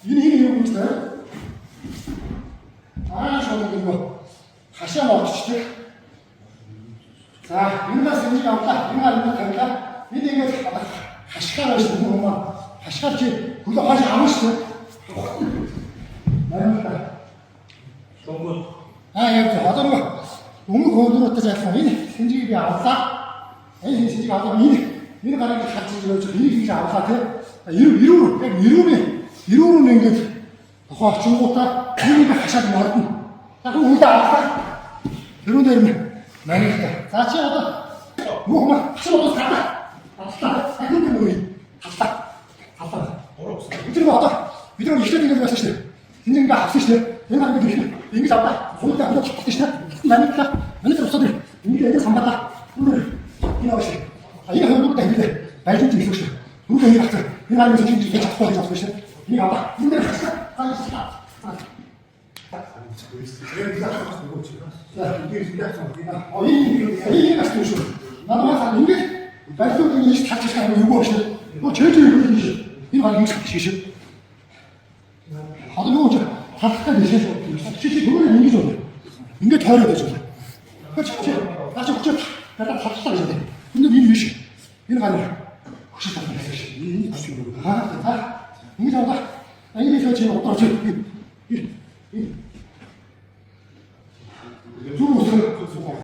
Энэ юу гэж вэ? Аа шууд нөгөө хашаа мордчихдаг. За, юунаас энийг авлаа. Энэ гар ингэ тавилаа. Энэ ингэж хашгаар байж нөгөө юм аа. Хашгаар чи хөлөө хаш авна шүү дээ. Баярлалаа. Шунгууд. Аа яг зөв. Одоо нөгөө өмнөх хөлрөөтэй адилхан энэ сэнжигийг би авлаа. Энэ сэнжигийг авлаа. Энэ гарыг харж ирж байгаа. Энийг ингэж авлаа тий. Эрүү яг эрүүрүү нь ингэж тухайн очингуудаа энийг хашаад мордно. Яг үлдээ авлаа. Тэрүүн дээр нь манигтай. За чи одоо нөгөө хүмүүс хашаа бодож талаа. Талаа. Дахин нөгөө юм. Талаа. Талаа. Бид нар одоо бид нар ихтэй ингэж байсан шүү дээ. Энд ингэ авсан шүү дээ. Энэ гарыг ингэ ингэж авлаа. Хуулиа аваад чаддаг шүү дээ. Манигтай. Манай усаад ингэ ингэ самбалаа. Энэ авах шүү. А энэ хөлбөмбөг тавилаа. Барилж ирсэн шүү. Нүг ингэ авсан. Энэ гарыг ингэж хийж чадахгүй гэж бодсон шүү дээ. Энийг авлаа. Энэ дээр хашаа. За ингэ. Энэ бас тийм шүү. Надад бас ингэж барилууд ингэж талж ирэх юм юу шүү. Нөө чэж юм шүү. Энэ гарыг ингэж хатчих шүү. Одоо нөгөө чи талхтай биш шүү. Чи чи нөгөө ингэж болно. Ингээд тойроод байж болно. Тэгэхээр чи наа чи хүчээр надад талхтай гэж байна. Энэ энэ биш. Энэ гарыг хөшиж талах гэсэн шүү. Энэ хүч юм. Аа за. Ингэж аваа. Энэ чи одоо чи